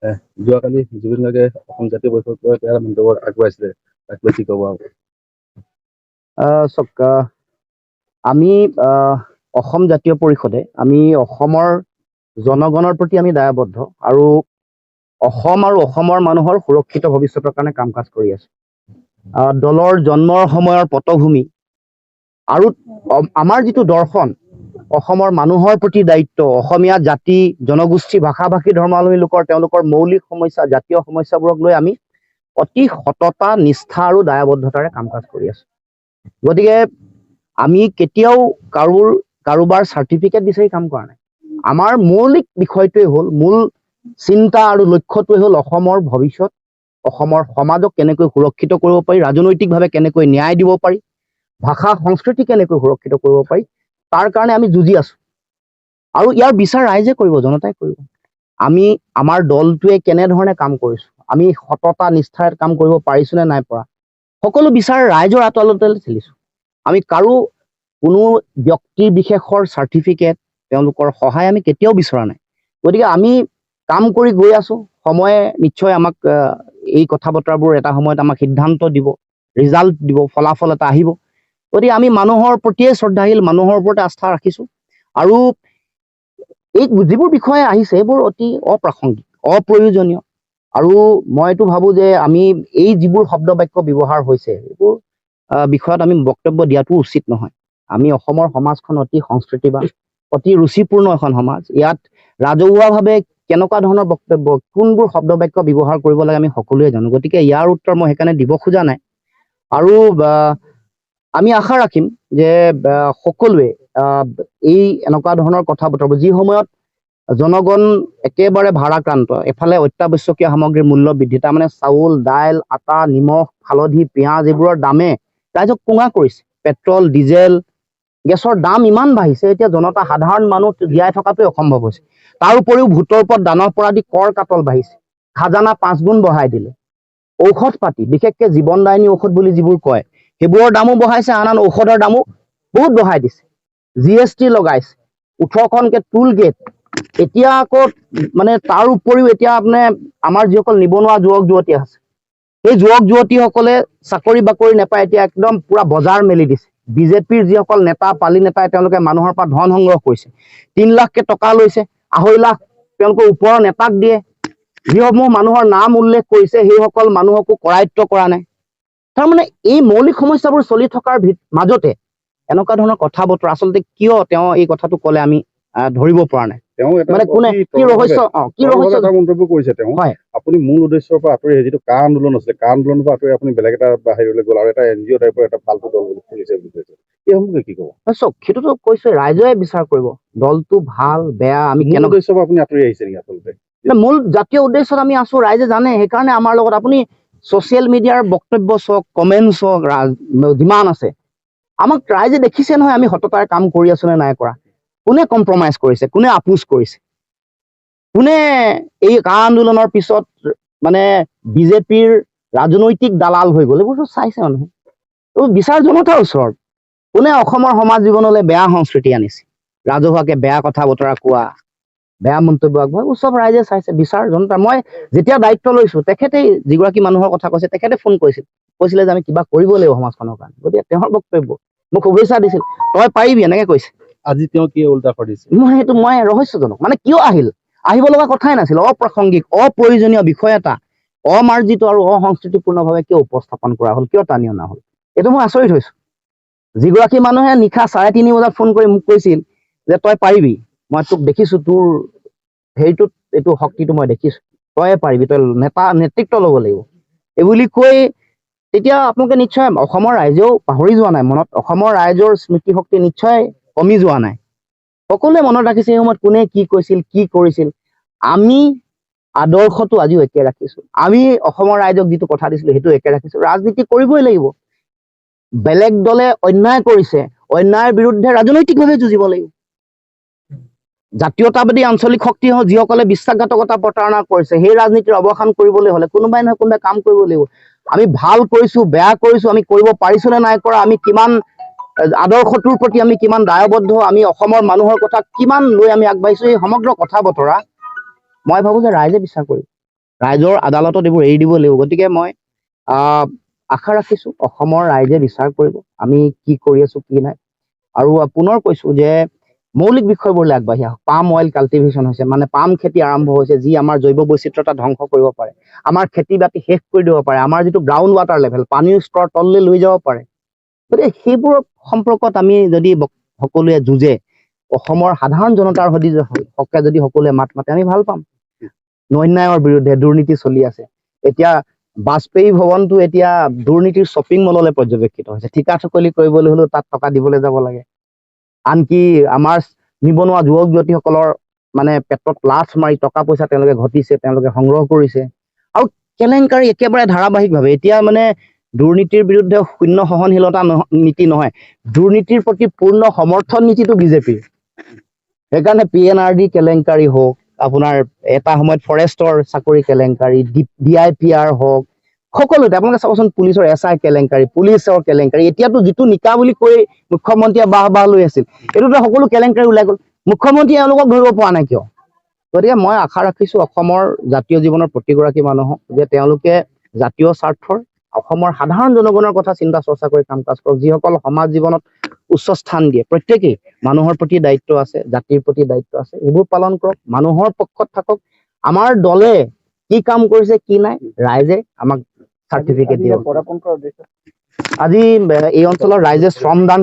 যোৱাকালি জুবিন গাৰ্গে অসম জাতীয় পৰিষদক লৈ এটা মন্তব্য আগবঢ়াইছিলে, তাক লৈ কি ক'ব আপুনি? চাওক, আমি অসম জাতীয় পৰিষদে আমি অসমৰ জনগণৰ প্ৰতি আমি দায়বদ্ধ আৰু অসম আৰু অসমৰ মানুহৰ সুৰক্ষিত ভৱিষ্যতৰ কাৰণে কাম কাজ কৰি আছো। দলৰ জন্মৰ সময়ৰ পটভূমি আৰু আমাৰ যিটো দৰ্শন, অসমৰ মানুহৰ প্ৰতি দায়িত্ব, অসমীয়া জাতি, জনগোষ্ঠী, ভাষা ভাষী, ধৰ্মাৱলম্বী লোকৰ তেওঁলোকৰ মৌলিক সমস্যা, জাতীয় সমস্যাবোৰক লৈ আমি অতি সততা, নিষ্ঠা আৰু দায়বদ্ধতাৰে কাম কাজ কৰি আছো। গতিকে আমি কেতিয়াও কাৰোবাৰ চাৰ্টিফিকেট বিচাৰি কাম কৰা নাই। আমাৰ মৌলিক বিষয়টোৱে হ'ল, মূল চিন্তা আৰু লক্ষ্যটোৱে হ'ল অসমৰ ভৱিষ্যত, অসমৰ সমাজক কেনেকৈ সুৰক্ষিত কৰিব পাৰি, ৰাজনৈতিকভাৱে কেনেকৈ ন্যায় দিব পাৰি, ভাষা সংস্কৃতি কেনেকৈ সুৰক্ষিত কৰিব পাৰি, তাৰ কাৰণে আমি যুঁজি আছো। আৰু ইয়াৰ বিচাৰ ৰাইজে কৰিব, জনতাই কৰিব। আমি আমাৰ দলটোৱে কেনেধৰণে কাম কৰিছো, আমি সততা নিষ্ঠাৰে কাম কৰিব পাৰিছো নে নাই পৰা, সকলো বিচাৰ ৰাইজৰ আদালতলৈ ঠেলিছো। আমি কাৰো কোনো ব্যক্তি বিশেষৰ চাৰ্টিফিকেট, তেওঁলোকৰ সহায় আমি কেতিয়াও বিচৰা নাই। গতিকে আমি কাম কৰি গৈ আছো। সময়ে নিশ্চয় আমাক এই কথা বতৰাবোৰ এটা সময়ত আমাক সিদ্ধান্ত দিব, ৰিজাল্ট দিব, ফলাফল এটা আহিব। গতিকে আমি মানুহৰ প্ৰতিয়ে শ্ৰদ্ধাশীল, মানুহৰ ওপৰতে আস্থা ৰাখিছো। আৰু এই যিবোৰ বিষয় আহিছে, এইবোৰ অতি অপ্ৰাসংগিক, অপ্ৰয়োজনীয়। আৰু মইতো ভাবো যে আমি এই যিবোৰ শব্দ বাক্য ব্যৱহাৰ হৈছে, এইবোৰ বিষয়ত আমি বক্তব্য দিয়াটো উচিত নহয়। আমি অসমৰ সমাজখন অতি সংস্কৃতিবান, অতি ৰুচিপূৰ্ণ এখন সমাজ। ইয়াত ৰাজহুৱাভাৱে কেনেকুৱা ধৰণৰ বক্তব্য, কোনবোৰ শব্দ বাক্য ব্যৱহাৰ কৰিব লাগে, আমি সকলোৱে জানো। গতিকে ইয়াৰ উত্তৰ মই সেইকাৰণে দিব খোজা নাই। আৰু আমি আশা ৰাখিম যে সকলোৱে এই এনেকুৱা ধৰণৰ কথা বতৰাবোৰ, যি সময়ত জনগণ একেবাৰে ভাৰাক্ৰান্ত, এফালে অত্যাৱশ্যকীয় সামগ্ৰীৰ মূল্য বৃদ্ধি, তাৰমানে চাউল, দাইল, আটা, নিমখ, হালধি, পিঁয়াজ এইবোৰৰ দামে ৰাইজক কোঙা কৰিছে। পেট্ৰল, ডিজেল, গেছৰ দাম ইমান বাঢ়িছে, এতিয়া জনতা, সাধাৰণ মানুহ জীয়াই থকাটোৱে অসম্ভৱ হৈছে। তাৰ উপৰিও ভূতৰ ওপৰত দানহ পৰা দি কৰ কাটল বাঢ়িছে, খাজানা 5 গুণ বঢ়াই দিলে। ঔষধ পাতি, বিশেষকে জীৱনদায়িনী ঔষধ বুলি যিবোৰ কয়, সেইবোৰৰ দামো বঢ়াইছে, আন আন ঔষধৰ দামো বহুত বঢ়াই দিছে। জিএছটি লগাইছে, 18খনকে টোল গেট। এতিয়া আকৌ মানে তাৰ উপৰিও এতিয়া আপোনাৰ আমাৰ যিসকল নিবনুৱা যুৱক যুৱতী আছে, সেই যুৱক যুৱতীসকলে চাকৰি বাকৰি নাপায় এতিয়া একদম পুৰা বজাৰ মেলি দিছে। বিজেপিৰ যিসকল নেতা, পালি নেতাই তেওঁলোকে মানুহৰ পৰা ধন সংগ্ৰহ কৰিছে, 3 লাখকে টকা লৈছে, 2.5 লাখ তেওঁলোকৰ ওপৰৰ নেতাক দিয়ে। যিসমূহ মানুহৰ নাম উল্লেখ কৰিছে, সেইসকল মানুহকো কৰায়ত্ব কৰা নাই। তাৰমানে এই মৌলিক সমস্যাবোৰ চলি থকাৰ মাজতে এনেকুৱা ধৰণৰ কথা বতৰা আচলতে কিয় তেওঁ এই কথাটো ক'লে, আমি ধৰিব পৰা নাই। তেওঁ এটা মানে কোনে অতি কি ৰহস্য, কি ৰহস্য এটা মন্তব্য কৰিছে তেওঁ। আপুনি মূল উদ্দেশ্যৰ পৰা আঁতৰি আহি, যিটো কা আন্দোলন আছিলে, কা আন্দোলনৰ পৰা আঁতৰি আপুনি বেলেগ এটা বাহিৰলৈ গ'ল আৰু এটা এনজিঅ' টাইপৰ এটা ফাল্টু দল বুলি খুলিছে বুলি কৈছে। এই সম্পৰ্কে কি ক'ব? চাওক, সেইটোতো কৈছো, ৰাইজে বিচাৰ কৰিব দলটো ভাল বেয়া, আমি মূল কেনেকুৱা উদ্দেশ্যৰ পৰা আপুনি আঁতৰি আহিছে নেকি আচলতে? মূল জাতীয় উদ্দেশ্যত আমি আছো, ৰাইজে জানে। সেইকাৰণে আমাৰ লগত আপুনি ছচিয়েল মিডিয়াৰ বক্তব্য চাওক, কমেণ্ট চাওক, যিমান আছে, আমাক ৰাইজে দেখিছে নহয় আমি সততাৰে কাম কৰি আছো নে নাই কৰা, কোনে কম্প্ৰমাইজ কৰিছে, কোনে আপোচ কৰিছে, কোনে এই কা আন্দোলনৰ পিছত মানে বিজেপিৰ ৰাজনৈতিক দালাল হৈ গ'ল, এইবোৰ চব চাইছে মানুহে। এইবোৰ বিচাৰ জনতাৰ ওচৰত। কোনে অসমৰ সমাজ জীৱনলৈ বেয়া সংস্কৃতি আনিছে, ৰাজহুৱাকে বেয়া কথা বতৰা কোৱা, বেয়া মন্তব্য আগবঢ়োৱা, এইবোৰ চব ৰাইজে চাইছে। বিচাৰ জনতা। মই যেতিয়া দায়িত্ব লৈছো, তেখেতে, যিগৰাকী মানুহৰ কথা কৈছে, তেখেতে ফোন কৰিছিল, কৈছিলে যে আমি কিবা কৰিব লাগিব সমাজখনৰ কাৰণে। গতিকে তেওঁৰ বক্তব্য, মোক শুভেচ্ছা দিছিল, তই পাৰিবি, এনেকে কৈছে। আজি তেওঁ কি উল্টা দিছে? মই সেইটো মই ৰহস্যজনক, মানে কিয় আহিল, আহিব লগা কথাই নাছিল। অপ্ৰাসংগিক, অপ্ৰয়োজনীয় বিষয় এটা অমাৰ্জিত আৰু অসংস্কৃতিপূৰ্ণভাৱে কিয় উপস্থাপন কৰা হ'ল, কিয় টানি অনা হ'ল, এইটো মই আচৰিত হৈছো। যিগৰাকী মানুহে নিশা 3:30 বজাত ফোন কৰি মোক কৈছিল যে তই পাৰিবি, মই তোক দেখিছো, তোৰ হেৰিটোত এইটো শক্তিটো মই দেখিছো, তয়ে পাৰিবি, তই নেতা নেতৃত্ব ল'ব লাগিব, এই বুলি কৈ তেতিয়া আপোনালোকে নিশ্চয়, অসমৰ ৰাইজেও পাহৰি যোৱা নাই মনত, অসমৰ ৰাইজৰ স্মৃতিশক্তি নিশ্চয় কমি যোৱা নাই। সকলোৱে মনত ৰাখিছে সেই সময়ত কোনে কি কৈছিল, কি কৰিছিল। আমি আদৰ্শটো আজিও একে ৰাখিছো। আমি অসমৰ ৰাইজক যিটো কথা দিছিলো, সেইটো একে ৰাখিছো। ৰাজনীতি কৰিবই লাগিব। বেলেগ দলে অন্যায় কৰিছে, অন্যায়ৰ বিৰুদ্ধে ৰাজনৈতিকভাৱে যুঁজিব লাগিব। জাতীয়তাবাদী আঞ্চলিক শক্তি যিসকলে বিশ্বাসঘাতকতা, প্ৰতাৰণা কৰিছে, সেই ৰাজনীতিৰ অৱসান কৰিবলৈ হলে কোনোবাই নহয় কোনোবাই কাম কৰিব লাগিব। আমি ভাল কৰিছো, বেয়া কৰিছো, আমি কৰিব পাৰিছো নে নাই কৰা, আমি কিমান আদৰ্শটোৰ প্ৰতি আমি কিমান দায়বদ্ধ, আমি অসমৰ মানুহৰ কথা কিমান লৈ আমি আগবাঢ়িছো, এই সমগ্ৰ কথা বতৰা মই ভাবো যে ৰাইজে বিচাৰ কৰিব। ৰাইজৰ আদালতত এইবোৰ এৰি দিব লাগিব। গতিকে মই আশা ৰাখিছো অসমৰ ৰাইজে বিচাৰ কৰিব আমি কি কৰি আছো কি নাই। আৰু পুনৰ কৈছো যে মৌলিক বিষয়বোৰলৈ আগবাঢ়ি আহক। পাম অইল কাল্টিভেশ্যন হৈছে, মানে পাম খেতি আৰম্ভ হৈছে, যি আমাৰ জৈৱ বৈচিত্ৰতা ধ্বংস কৰিব পাৰে, আমাৰ খেতি বাতি শেষ কৰি দিব পাৰে, আমাৰ যিটো গ্ৰাউণ্ড ৱাটাৰ লেভেল, পানীৰ স্তৰ তললৈ লৈ যাব পাৰে। গতিকে সেইবোৰৰ সম্পৰ্কত আমি যদি সকলোৱে যুঁজে, অসমৰ সাধাৰণ জনতাৰ সৈতে হকে যদি সকলোৱে মাত মাতে, আমি ভাল পাম। অন্যায়ৰ বিৰুদ্ধে দুৰ্নীতি চলি আছে। এতিয়া বাজপেয়ী ভৱনটো এতিয়া দুৰ্নীতিৰ শ্বপিং মললৈ পৰ্যবেক্ষিত হৈছে। ঠিকা ঠকলি কৰিবলৈ হ'লেও তাত টকা দিবলৈ যাব লাগে। আনকি আমাৰ নিবনুৱা যুৱক যুৱতীসকলৰ মানে পেটত লাঠ মাৰি টকা পইচা তেওঁলোকে ঘটিছে, তেওঁলোকে সংগ্ৰহ কৰিছে। আৰু কেলেংকাৰী একেবাৰে ধাৰাবাহিকভাৱে এতিয়া মানে দুৰ্নীতিৰ বিৰুদ্ধে শূন্য সহনশীলতা নীতি নহয়, দুৰ্নীতিৰ প্ৰতি পূৰ্ণ সমৰ্থন নীতিটো বিজেপিৰ। সেইকাৰণে পিএনআৰডি কেলেংকাৰী হওক, আপোনাৰ এটা সময়ত ফৰেষ্টৰ চাকৰি কেলেংকাৰী, ডিআইপিআৰ হওক, সকলোতে আপোনালোকে চাবচোন, পুলিচৰ এছআই কেলেংকাৰী, পুলিচৰ কেলেংকাৰী, এতিয়াতো যিটো নিকা বুলি কৈ মুখ্যমন্ত্ৰীয়ে বাহ বাহ লৈ আছিল, এইটোতো সকলো কেলেংকাৰী ওলাই গ'ল। মুখ্যমন্ত্ৰীয়ে এওঁলোকক ধৰিব পৰা নাই কিয়? গতিকে মই আশা ৰাখিছো অসমৰ জাতীয় জীৱনৰ প্ৰতিগৰাকী মানুহক যে তেওঁলোকে জাতীয় স্বাৰ্থৰ, অসমৰ সাধাৰণ জনগণৰ কথা চিন্তা চৰ্চা কৰি কাম কাজ কৰক। যিসকল সমাজ জীৱনত উচ্চ স্থান দিয়ে, প্ৰত্যেকেই মানুহৰ প্ৰতি দায়িত্ব আছে, জাতিৰ প্ৰতি দায়িত্ব আছে, এইবোৰ পালন কৰক, মানুহৰ পক্ষত থাকক। আমাৰ দলে কি কাম কৰিছে কি নাই, ৰাইজে আমাক চাৰ্টিফিকেট দিব। পদাৰ্পণ কৰাৰ উদ্দেশ্য? আজি এই অঞ্চলৰ ৰাইজে শ্ৰমদান